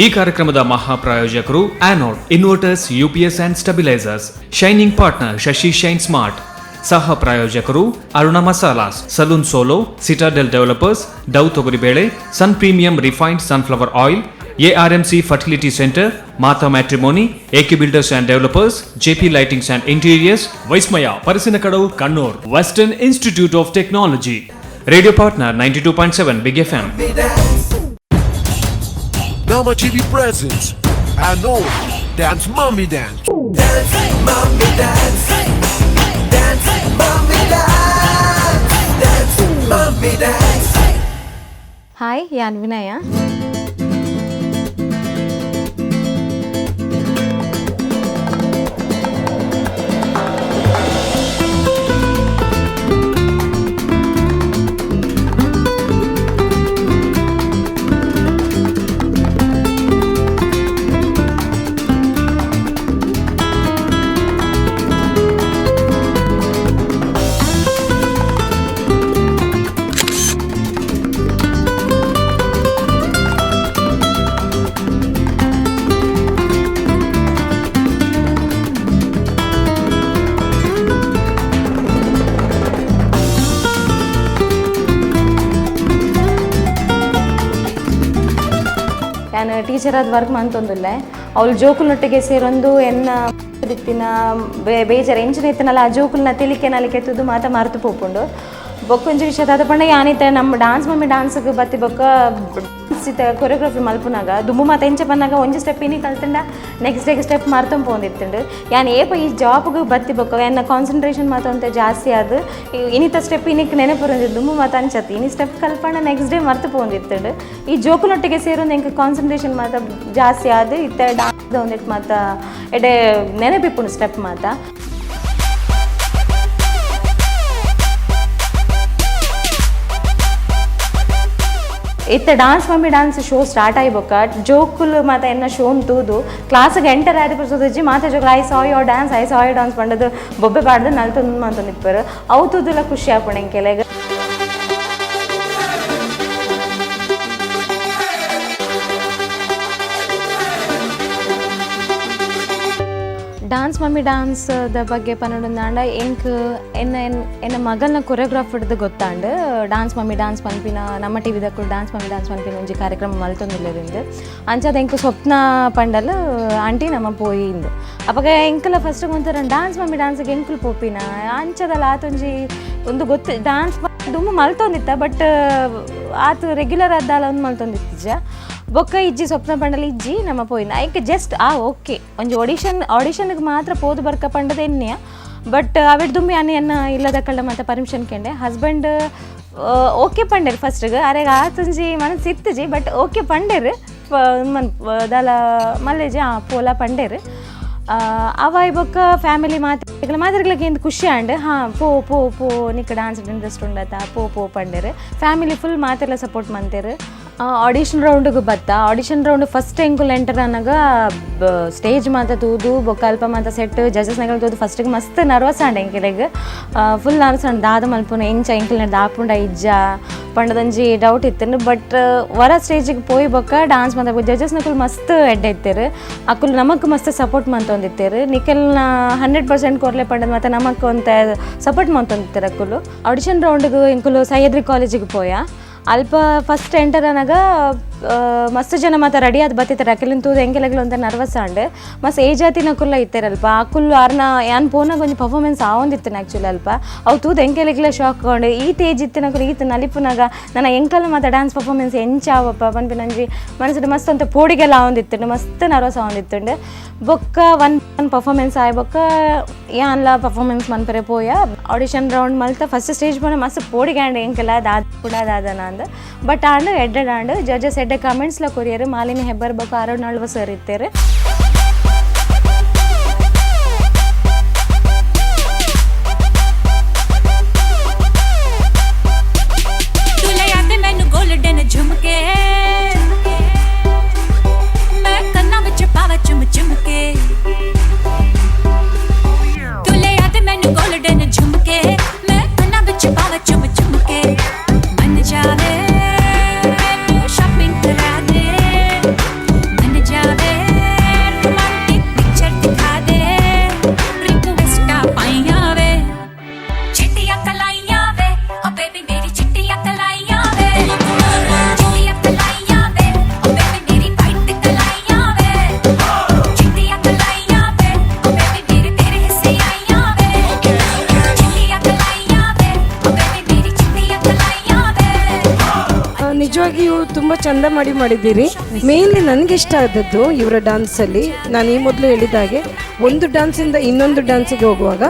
ಈ ಕಾರ್ಯಕ್ರಮದ ಮಹಾಪ್ರಾಯೋಜಕರು Anode inverters, UPS and stabilisers, shining partner Shashi shine smart, ಸಹ ಪ್ರಾಯೋಜಕರು Aruna Masalas, salon solo, citadel developers, Dove ತೊಗರಿಬೇಳೆ, Sun premium refined sunflower oil, ARMC fertility centre, Mata matrimony, AK builders and developers, JP lightings and interiors, Vismaya Parassinikkadavu, Kannur, western institute of technology, radio partner 92.7 big FM. Nama TV presents Anod Dance Mommy Dance. Dance, mommy, dance. Dance, mommy, dance. Dance, mommy, dance. Hi, ಯಾನ್ ವಿನಯ. ಯಾನ್ teacher ಆದ್ work ಮಂತೊಂದುಲ್ಲೆ. ಅವಳು ಜೋಕುಲ್ನೊಟ್ಟಿಗೆ ಸೇರೊಂದು ಎನ್ನ ದಿತ್ತಿನ ಬೇಜಾರು ಎಂಚಿನ ಇತ್ತನಲ್ಲ, ಆ ಜೋಕುಲ್ನ ತೆಲಿಕೆ ನಲಿಕೆ ತುದು ಮಾತ ಮರ್ತು ಪೋಪುಂಡು. ಬೊಕ್ಕೊಂಜಿ ವಿಷಯ ದಾದ ಪಂಡ, ಯಾನಿತ್ತ ನಮ್ಮ ಡಾನ್ಸ್ ಮಮ್ಮಿ ಡಾನ್ಸ್ಗೆ ಬತ್ತಿ ಬೊಕ್ಕ ಇತ್ತ ಕೊರಿಯೋಗ್ರಫಿ ಮಲ್ಪುನಾಗ ದುಂಬು ಮಾತ ಎಂಚ ಪನ್ನಾಗ ಒಂಜಿ ಸ್ಟೆಪ್ ಇನಿ ಕಲ್ತಂಡ ನೆಕ್ಸ್ಟ್ ಡೇಗೆ ಸ್ಟೆಪ್ ಮರ್ತೊಂದು ಪೋಂದಿತ್ತುಂಡು. ಯಾನ್ ಏಪ ಈ ಜಾಬ್ಗೆ ಬತ್ತಿ ಬೊಕ್ಕ ಎನ್ನ ಕಾನ್ಸಂಟ್ರೇಷನ್ ಮಾತ ಒಂತೆ ಜಾಸ್ತಿ ಆದ್ ಇನಿತ ಸ್ಟೆಪ್ ಇನಿಕ್ ನೆನಪುರಂದು. ದುಂಬು ಮಾತ ಅಂಚತ್ ಇನಿ ಸ್ಟೆಪ್ ಕಲ್ಪಂಡ ನೆಕ್ಸ್ಟ್ ಡೇ ಮರ್ತು ಪೋಂದಿತ್ತುಂಡು. ಈ ಜೋಕುನೊಟ್ಟಿಗೆ ಸೇರೊಂದು ಎಂಕ್ ಕಾನ್ಸಂಟ್ರೇಷನ್ ಮಾತ ಜಾಸ್ತಿ ಆದ್ ಇತ್ತ ಡಾನ್ಸ್ ಒಂದಿಟ್ಟು ಮಾತ ಎಡೆ ನೆನಪಿಪ್ಪುಂಡು ಸ್ಟೆಪ್ ಮಾತ. ಇತ್ತ dance mummy dance show start ಆಯಿ ಬೊಕ್ಕ ಜೋಕುಲು ಮಾತ ಎನ್ನ ಶೋನ್ ತೂದು ಕ್ಲಾಸ್ಗೆ ಎಂಟರ್ ಆದ ಪುರ್ಸೊದಜ್ಜಿ ಮಾತ ಜೋಕುಲು "I saw your dance, I saw your dance" ಪಂಡದು ಬೊಬ್ಬೆ ಪಾಡ್ದು ನಲ್ತೊಂದು ಮಂತೊಂದಿಪ್ಪರು. ಅವು ತೂದುಲ ಖುಷಿ ಆಪುಂಡು ಎಂಕೆಲೆಗ್. ಡಾನ್ಸ್ ಮಮ್ಮಿ ಡಾನ್ಸ್ the ಬಗ್ಗೆ ಪನ್ನೊಂದಾಂಡ, ಎಂಕ್ ಎನ್ನ ಎನ್ನ ಮಗಲ್ನ ಕೊರಿಯೋಗ್ರಾಫರ್ದು ಗೊತ್ತಾಂಡ್ ಡಾನ್ಸ್ ಮಮ್ಮಿ ಡಾನ್ಸ್ ಪನ್ಪಿನ ನಮ್ಮ ಟಿವಿ ದಕ್ಕುಲು ಡಾನ್ಸ್ ಮಮ್ಮಿ ಡಾನ್ಸ್ ಪನ್ಪಿನ ಒಂಜಿ ಕಾರ್ಯಕ್ರಮ ಮಲ್ತೊಂದುಲ್ಲೆರ್. ಅಂಚಾದ್ ಎಂಕ್ ಸ್ವಪ್ನ ಪಂಡಲ್, ಆಂಟಿ ನಮ ಪೋಯಿಂದ್. ಅಪಗ ಎಂಕಲ ಫಸ್ಟ್ ಒಂಥರ ಡಾನ್ಸ್ ಮಮ್ಮಿ ಡಾನ್ಸ್ಗೆ ಎಂಕುಲು ಪೋಪಿನ ಅಂಚದಲ್ಲ ಆತೊಂಜಿ ಒಂದು ಗೊತ್ತು. ಡಾನ್ಸ್ ದುಂಬು ಮಲ್ತೊಂದಿತ್ತ, ಬಟ್ ಆತು ರೆಗ್ಯುಲರ್ ಆದಾಲ ಒಂದು ಮಲ್ತೊಂದಿತ್ತಿಜ್ಜ. ಬೊಕ್ಕ ಇಜ್ಜಿ, ಸ್ವಪ್ನ ಪಂಡಲ್ ಇಜ್ಜಿ ನಮ್ಮ ಪೋಯಿನ. ಐಕ್ ಜಸ್ಟ್ ಆ ಓಕೆ ಒಂಜಿ ಆಡಿಷನ್ಗೆ ಮಾತ್ರ ಪೋದು ಬರ್ಕ ಪಂಡದ ಎನ್ನೆಯ. ಬಟ್ ಅವೆಡ್ ದುಂಬಿ ಅನ್ನ ಎನ್ನ ಇಲ್ಲದ ಕಳ್ಳ ಮತ್ತೆ ಪರ್ಮಿಷನ್ ಕೇಂಡೆ. ಹಸ್ಬೆಂಡ್ ಓಕೆ ಪಂಡೇರ್ ಫಸ್ಟ್ಗೆ. ಅರೆಗ್ ಆತೊಂಜಿ ಮನಸ್ಸು ಇತ್ತುಜಿ, ಬಟ್ ಓಕೆ ಪಂಡೇರ್. ಮನ್ ದಾಲ ಮಲ್ಲೇಜಿ ಆ ಪೋಲ ಪಂಡೇರ್. ಅವಾಯ್ ಬೊಕ್ಕ ಫ್ಯಾಮಿಲಿ ಮಾತ್ರ ಮಾತೆರ್ಗ್ಲಕ್ ಎಂದ್ ಖುಷಿ ಆಂಡ್. "ಹಾಂ, ಪೋ ಪೋ ಪೋ, ನಿಕ್ ಡಾನ್ಸ್ ಇಂಟ್ರೆಸ್ಟ್ ಉಂಡತ, ಪೋ ಪೋ" ಪಂಡೇರ್. ಫ್ಯಾಮಿಲಿ ಫುಲ್ ಮಾತೆರ್ಲ ಸಪೋರ್ಟ್ ಮಂತೇರ್. ಆಡಿಷನ್ ರೌಂಡ್ಗೆ ಬತ್ತ. ಆಡಿಷನ್ ರೌಂಡ್ ಫಸ್ಟ್ ಎಂಕುಲು ಎಂಟರ್ ಆನಗ ಸ್ಟೇಜ್ ಮಾತ ತೂದು ಬೊಕ್ಕ ಅಲ್ಪ ಮಾತ ಸೆಟ್ ಜಡ್ಜಸ್ ನಗಲ್ ತೂದು ಫಸ್ಟಿಗೆ ಮಸ್ತ್ ನರ್ವಸ್ ಆಂಡ್ ಎಂಕೆಲೆಗ್. ಫುಲ್ ನರ್ವಸ್ ಆಂಡ್. ದಾದ ಮಲ್ಪುನ, ಎಂಚ ಎಂಕಲ್ನ ದಾಪುಂಡ ಇಜ್ಜ ಪಂಡದಂಜಿ ಡೌಟ್ ಇತ್ತು. ಬಟ್ ವರ ಸ್ಟೇಜಿಗೆ ಪೋಯಿ ಬೊಕ್ಕ ಡಾನ್ಸ್ ಮಾತ ಜಡ್ಜಸ್ ನಕುಲು ಮಸ್ತ್ ಎಡ್ಡೆ ಇತ್ತೆರ್. ಅಕುಲು ನಮಕ್ ಮಸ್ತ್ ಸಪೋರ್ಟ್ ಮಂತೊಂದಿತ್ತೆರ್. ನಿಖಲ್ನ 100% ಕೊರ್ಲೆ ಪಂಡದ್ ಮತ್ತೆ ನಮಕ್ ಒಂತೆ ಸಪೋರ್ಟ್ ಮಂತೊಂದಿತ್ತೆರ್ ಅಕುಲು. ಆಡಿಷನ್ ರೌಂಡ್ಗೆ ಎಂಕುಲು ಸಹ್ಯಾದ್ರಿ ಕಾಲೇಜಿಗೆ ಪೋಯ. ಅಲ್ಪ ಫಸ್ಟ್ ಎಂಟರ್ ಆನಗ ಮಸ್ತ್ ಜನ ಮಾತ ರೆಡಿ ಆದ್ ಬತ್ತಿತ್ತಾರೆ. ಅಕುಲೆನ್ ತೂದು ಎಂಕೆಲೆಗ್ಲ ಒಂತೆ ನರ್ವಸ್ ಆಂಡ್. ಮಸ್ತ್ ಏಜ್ ಆತಿನಕುಲ್ಲ ಇತ್ತೆರಲ್ಪ. ಅಕುಲು ಅರ್ನ ಯಾನ್ ಪೋನಾಗ ಒಂಜಿ ಪರ್ಫಾರ್ಮೆನ್ಸ್ ಆವೊಂದಿತ್ತಿನ ಆ್ಯಕ್ಚುಲಿ ಅಲ್ಪ. ಅವು ತೂದು ಎಂಕೆಲೆಗ್ಲ ಶಾಕ್ ಆಂಡ್. ಈತ್ ಏಜ್ ಇತ್ತಿನಕುಲು ಈತ್ ನಲಿಪುನಾಗ ನನ್ನ ಎಂಕಲ್ ಮಾತ ಡಾನ್ಸ್ ಪರ್ಫಾರ್ಮೆನ್ಸ್ ಎಂಚ ಆವಪ್ಪ ಪನ್ಪಿನಂಜಿ ಮನಸ್ಸುಡು ಮಸ್ತ್ ಒಂತೆ ಪೋಡಿಗೆಲ್ಲ ಆವೊಂದಿತ್ತುಂಡು, ಮಸ್ತ್ ನರ್ವಸ್ ಆವೊಂದಿತ್ತುಂಡು. ಬೊಕ್ಕ ಒನ್ ಒನ್ ಪರ್ಫಾರ್ಮೆನ್ಸ್ ಆಯ್ ಬೊಕ್ಕ ಯಾನ್ಲ ಪರ್ಫಾರ್ಮೆನ್ಸ್ ಮನ್ಪೆರೆ ಪೋಯ. ಆಡಿಷನ್ ರೌಂಡ್ ಮಲ್ತ ಫಸ್ಟ್ ಸ್ಟೇಜ್ ಪೋನ ಮಸ್ತ್ ಪೋಡಿಗೆ ಆಂಡ್ ಎಂಕೆಲ, ದಾದ ಕೂಡ ದಾದನ ಅಂದ್. But and ಎಡ್ಡೆಡ್ and. ಜಡ್ಜಸ್ ಎಡ್ಡೆ ಕಮೆಂಟ್ಸ್ಲ ಕೊರಿಯರ್. ಮಾಲಿನಿ ಹೆಬ್ಬರ್ ಬೊಕ್ಕ ಅರುಣ್ ಆಳ್ವ ಸರ್ ಇತ್ತೆರ್. ਤੂੰ ਲਿਆ ਦੇ ਮੈਨੂੰ ਗੋਲਡਨ ਝੁਮਕੇ, ਮੈਂ ਕੰਨਾਂ ਵਿੱਚ ਪਾਵਾਂ ਚੁੰਮ ਚੁੰਮ ਕੇ। ਤੂੰ ਲਿਆ ਦੇ ਮੈਨੂੰ ਗੋਲਡਨ ਝੁਮਕੇ, ਮੈਂ ਕੰਨਾਂ ਵਿੱਚ ਪਾਵਾਂ ਚੁੰਮ ਚੁੰਮ ਕੇ। ਮੰਨ ਜਾਵੇ, ਮੈਨੂੰ ਸ਼ਾਪਿੰਗ ਕਰਾ ਦੇ। ਮੰਨ ಚಂದ ಮಾಡಿ ಮಾಡಿದ್ದೀರಿ. ಮೇನ್ಲಿ ನನಗೆ ಇಷ್ಟ ಆದದ್ದು ಇವರ ಡಾನ್ಸಲ್ಲಿ, ನಾನು ಈ ಮೊದಲು ಹೇಳಿದ ಹಾಗೆ ಒಂದು ಡಾನ್ಸಿಂದ ಇನ್ನೊಂದು ಡಾನ್ಸಿಗೆ ಹೋಗುವಾಗ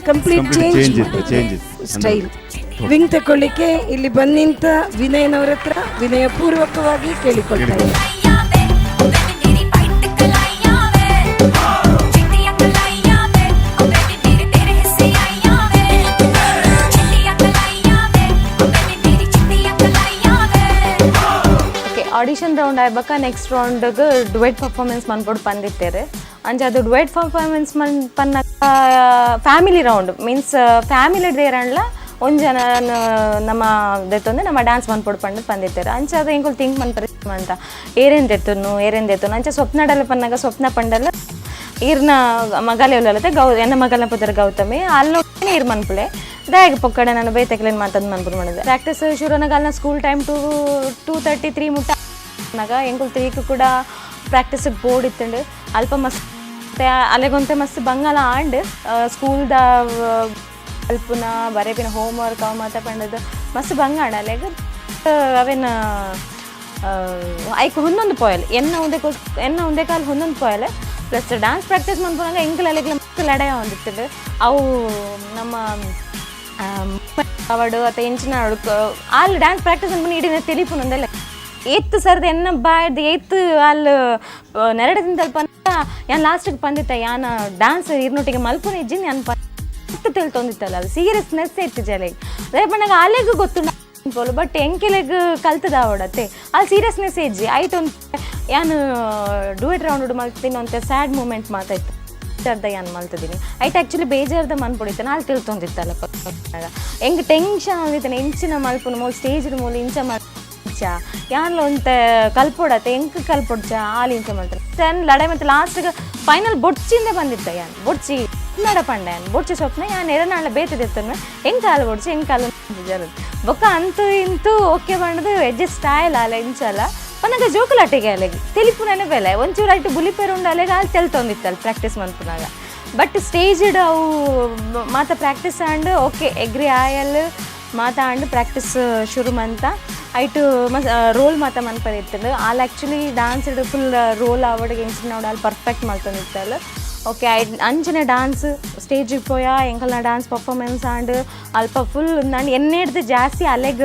complete Complete change change ಇತ್ತು, change ಇತ್ತು. ಸ್ಟೈಲ್. ವಿಂಗ್ ತಗೊಳ್ಳಿಕ್ಕೆ ಇಲ್ಲಿ ಬಂದು ನಿಂತ ವಿನಯನವರ ಹತ್ರ ವಿನಯಪೂರ್ವಕವಾಗಿ ಕೇಳಿಕೊಳ್ತಾ ಇದ್ದೀನಿ. ਆਈਆਂ ਵੇ, ਉਹ ਬੇਬੀ ਮੇਰੀ ਪਾਈਟ ਕਲਾਈਆਂ ਵੇ, ਚਿੱਟੀਆਂ ਕਲਾਈਆਂ ਵੇ, ਉਹ ਬੇਬੀ ਮੇਰੇ ਤੇਰੇ ਹਿੱਸੇ ਆਈਆਂ ਵੇ, ਚਿੱਟੀਆਂ ਕਲਾਈਆਂ ਵੇ, ਉਹ ਬੇਬੀ ਮੇਰੀ ਚਿੱਟੀਆਂ ਕਲਾਈਆਂ ਵੇ। Okay, audition round ಆಯ್ಬಕ್ಕ next ರೌಂಡ್ಗೆ duet performance ಮನ್ಪೊಡು ಪಂದಿತ್ತೇರು. ಅಂಚ ಅದು ಡುವೆಟ್ ಪರ್ಫಾರ್ಮೆನ್ಸ್ ಮನ್ ಪನ್ನ family round means family ದೇರಂಡ್ಲ ಒಂಜನ ನಮ್ಮ ದೆತ್ತೊಂದು ನಮ್ಮ ಡ್ಯಾನ್ಸ್ ಮನ್ಪೊಡು ಪಂಡು ಪಂದಿತ್ತೇರು. ಅಂಚ ಅದು ಎಂಕುಲು ಥಿಂಕ್ ಮನ್ಪರೆ ಅಂತ ಏರೇನು ದೆತ್ತುನು ಏರೇನು ದೆತ್ತುನು. ಅಂಚ ಸ್ವಪ್ನ ಡಲ್ಲ ಪನ್ನಾಗ ಸ್ವಪ್ನ ಪಂಡಲ್ಲ ಈರ್ನ ಮಗಲೆ ಉಲ್ಲಲತೆ ಗೌ ಎನ್ನ ಮಗಲ ಪುದರ್ ಗೌತಮಿ ಅಲ್ಲೋನೇ ಈರ್ ಮನ್ಪುಲೆ ದಾಯಗ ಪೊಕ್ಕಡೆ ನಾನು ಬೇತೆಕ್ಲೇನು ಮಾತಂದು ಮನ್ಪುಡು ಮಾಡಿದೆ. ಪ್ರಾಕ್ಟೀಸ್ ಶುರುನಾಗ ಅಲ್ನ ಸ್ಕೂಲ್ ಟೈಮ್ 2:33 ಮುಟ್ಟ ನಾಗ ಎಂಕುಲು 3ಕ್ ಕೂಡ ಪ್ರಾಕ್ಟೀಸಿಗೆ ಬೋರ್ಡ್ ಇತ್ತಂಡು. ಅಲ್ಪ ಮಸ್ತ್ ಅಲೆಗೊಂತೆ ಮಸ್ತ್ ಬಂಗಾಲ ಆಂಡ್ ಸ್ಕೂಲ್ದ ಅಲ್ಪುನ ಬರೇಪಿನ ಹೋಮ್ ವರ್ಕ್ ಅವು ಮಾತ ಪಂಡದು ಮಸ್ತ್ ಬಂಗಾಂಡ್. ಅಲೆಗ್ ಅವೇನ ಐಕ್ ಹೊಂದೊಂದು ಪೋಯಲ್ ಎನ್ನ ಉಂದೆ ಎನ್ನ ಉಂದೆ ಕಾಲು ಹೊಂದೊಂದು ಪೋಯಲ್. Plus dance practice ಮನ್ಪುನಾಗ ಎಂಕಲ್ ಅಲೆಗ್ಲ ಮಸ್ತ್ ಲಡಾಯ ಹೊಂದಿತ್ತಂಡು. ಅವು ನಮ್ಮ ಅವಡು ಅಥವಾ ಎಂಚಿನ ಅಲ್ಲಿ ಡ್ಯಾನ್ಸ್ ಪ್ರಾಕ್ಟೀಸ್ ಮನ್ಪುನ ಇಡೀ ತಿಳಿಪುನೊಂದೆಲ್ಲ ಏತ್ ಸರ್ದು ಎನ್ನ ಬಾಯ್ದು ಏತ್ ಅಲ್ಲಿ ನೆರಡದಿಂದ ತಲ್ಪ ಯಾನ್ ಲಾಸ್ಟಿಗೆ ಪಂದಿತ್ತ ಯಾನ ಡ್ಯಾನ್ಸ್ ಇರ್ನೊಟ್ಟಿಗೆ ಮಲ್ಪುನ ಇಜ್ಜಿನ ಯಾನ್ ಪತ್ತು ತಿಳ್ತೊಂದಿತ್ತಲ್ಲ ಅದು ಸೀರಿಯಸ್ನೆಸ್ ಇತ್ತು ಜಲೆಗ್. ಅದೇ ಪಂಡಾಗ ಅಲೆಗ್ ಗೊತ್ತುಂಡು ಪೋಲು ಬಟ್ ಎಂಕೆಲೆಗ್ ಕಲ್ತದ ಅವಡತ್ತೆ ಅಲ್ಲಿ ಸೀರಿಯಸ್ನೆಸ್ ಇಜ್ಜಿ ಆಯ್ತು. ಒಂದು ಯಾನು ಡುವೆಟ್ ರೌಂಡ್ ಮಲ್ತೀನಿ ಅಂತ ಸ್ಯಾಡ್ ಮೂಮೆಂಟ್ ಮಾತಾಯ್ತು ಬೇಜಾರ್ದ ಯಾನ್ ಮಲ್ತಿದ್ದೀನಿ ಆಯ್ತು. ಆ್ಯಕ್ಚುಲಿ ಬೇಜಾರ್ದ ಮನ್ಪೊಡಿತ್ತಾನೆ ಅಲ್ಲಿ ತಿಳ್ತೊಂದಿತ್ತಲ್ಲ ಹೆಂಗೆ ಟೆನ್ಷನ್ ಆಗಿತ್ತಾನೆ ಎಂಚಿನ ಮಲ್ಪುನ ಮೂಲ ಸ್ಟೇಜ್ ಮೂಲ ಇಂಚ ಮಲ್ಚ ಯಾನ್ಲ ಒಂತೆ ಕಲ್ಪೊಡತ್ತೆ ಎಂಕ್ ಕಲ್ಪೊಡ್ಚ ಆಲ್ ಇಂಚ ಮಲ್ತಾನೆ ಟೆನ್ ಲಡಾಯಿ. ಮತ್ತೆ ಲಾಸ್ಟ್ಗೆ ಫೈನಲ್ ಬೊಡ್ಚಿಂದ ಬಂದಿತ್ತ ಯಾನ್ ಬೊಡ್ಚಿ ನಡ ಪಂಡ ಯಾನ್ ಬೊಡ್ಚಿ ಸ್ವಪ್ನ ಯಾನ್ ಎರನಾಳ ಬೇತದಿತ್ತನು ಹೆಂಗ್ ಕಾಲು ಬೊಡ್ಚಿ ಹೆಂಗ್ ಕಾಲು ಬೊಕ್ಕ ಅಂತೂ ಇಂತೂ ಓಕೆ ಪಂಡದು ಅಡ್ಜಸ್ಟ್ ಆಯಲ್ಲ ಅಲ್ಲ ಇಂಚಲ ಪನ್ನಗ ಜೋಕುಲಾಟಿಗೆ ಅಲೆಗ್ ತೆಲಿಪುನನೆ ಬೆಲೆ ಒಂಚೂರು ಐಟು ಬುಲಿಪೇರು ಉಂಡು ಅಲೆಗ ಅಲ್ಲಿ ತೆಲ್ತೊಂದಿತ್ತಲ್ಲ ಪ್ರಾಕ್ಟೀಸ್ ಮನ್ಪುನಾಗ. ಬಟ್ ಸ್ಟೇಜ್ಡ್ ಅವು ಮಾತ practice and okay agri oil ಮಾತ ಆಂಡ್ ಪ್ರಾಕ್ಟೀಸ್ ಶುರು ಮಂತ ಐಟು ಮಸ್ ರೋಲ್ ಮಾತ ಮನ್ಪರೆ ಇತ್ತಂಡು. ಆಲ್ actually dance full roll ಆವಡ್ ಎಂಚಿನ ಅಲ್ಲಿ ಪರ್ಫೆಕ್ಟ್ ಮಲ್ತೊಂದಿತ್ತಲ್ಲ. ಓಕೆ I ಅಂಚನೆ ಡಾನ್ಸ್ ಸ್ಟೇಜಿಗೆ ಪೋಯಾ ಎಂಕಲ್ನ dance performance and ಅಲ್ಪ ಫುಲ್ ನಾನು ಎನ್ನೇಡ್ದು ಜಾಸ್ತಿ ಅಲೆಗ್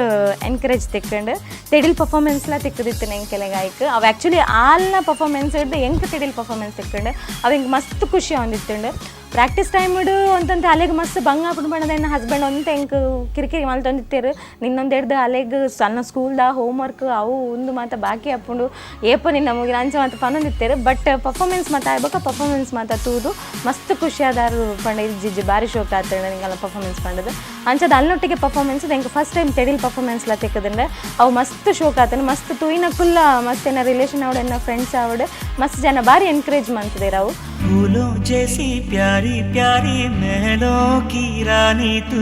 ಎನ್ಕರೇಜ್ ತಿಕ್ಕಂಡು ತೆಡಿಲ್ ಪರ್ಫಾರ್ಮೆನ್ಸ್ಲ ತಿಕ್ಕದಿತ್ತು ಎಂಕೆಲೆಗ್ ಆಯ್ಕ್. ಅವು ಆ್ಯಕ್ಚುಲಿ ಆಲ್ನ ಪರ್ಫಾರ್ಮೆನ್ಸ್ ಹಿಡ್ದು ಎಂಕ್ ತೆಡಿಲ್ ಪರ್ಫಾರ್ಮೆನ್ಸ್ ತಿಕ್ಕಂಡು ಅವು ಎಂಕ್ ಮಸ್ತ್ ಖುಷಿ ಆವೊಂದಿತ್ತುಂಡು. ಪ್ರಾಕ್ಟೀಸ್ ಟೈಮ್ ಒಂತಂತ ಅಲೆಗ್ ಮಸ್ತ್ ಬಂಗ ಆಪುಂಡು ಪಂಡದ ಎನ್ನ ಹಸ್ಬೆಂಡ್ ಒಂತೆ ಎಂಕ್ ಕಿರಿಕಿರಿ ಮಲ್ತೊಂದಿತ್ತೇರು. ನಿನ್ನೊಂದು ಹಿಡ್ದು ಅಲೆಗ್ ಸಣ್ಣ ಸ್ಕೂಲ್ದ ಹೋಮ್ ವರ್ಕ್ ಅವು ಉಂದು ಮಾತ ಬಾಕಿ ಆಪುಂಡು ಏಪ ನಿನ್ನ ಮುಗಿನ ಅಂಚ ಮಾತ ಪನೊಂದಿತ್ತೇರು. ಬಟ್ ಪರ್ಫಾರ್ಮೆನ್ಸ್ ಮಾತ ಆಯ್ಬೊಕ ಪರ್ಫಾರ್ಮೆನ್ಸ್ ಮಾತ ತೂದು ಮಸ್ತ್ ಖುಷಿ ಆದಾರು ಪಂಡ ಇಜ್ಜಿಜ್ಜಿ ಬಾರಿ ಶೋಕ್ ಆತಂಡ ನಿಂಗೆಲ್ಲ ಪರ್ಫಾರ್ಮೆನ್ಸ್ ಪಂಡದು. ಅಂಚದ ಅಲ್ನೊಟ್ಟಿಗೆ ಪರ್ಫಾರ್ಮೆನ್ಸ್ ಎಂಕ್ ಫಸ್ಟ್ ಟೈಮ್ ತೆಡಿಲ್ ಪರ್ಫಾರ್ಮೆನ್ಸ್ಲ ತಿಕ್ಕದಂಡೆ ಅವು ಮಸ್ತ್ ಶೋಕ್ ಆತಂಡ. ಮಸ್ತ್ ತೂಯಿನಕುಲ್ಲ ಮಸ್ತ್ ಎನ್ನ ರಿಲೇಷನ್ ಆವಡ್ ಎನ್ನ ಫ್ರೆಂಡ್ಸ್ ಆವಡ್ ಮಸ್ತ್ ಜನ ಬಾರಿ ಎನ್ಕರೇಜ್ ಮಂತದೇರು ಅವು. फूलों जैसी प्यारी प्यारी महलों की रानी तू,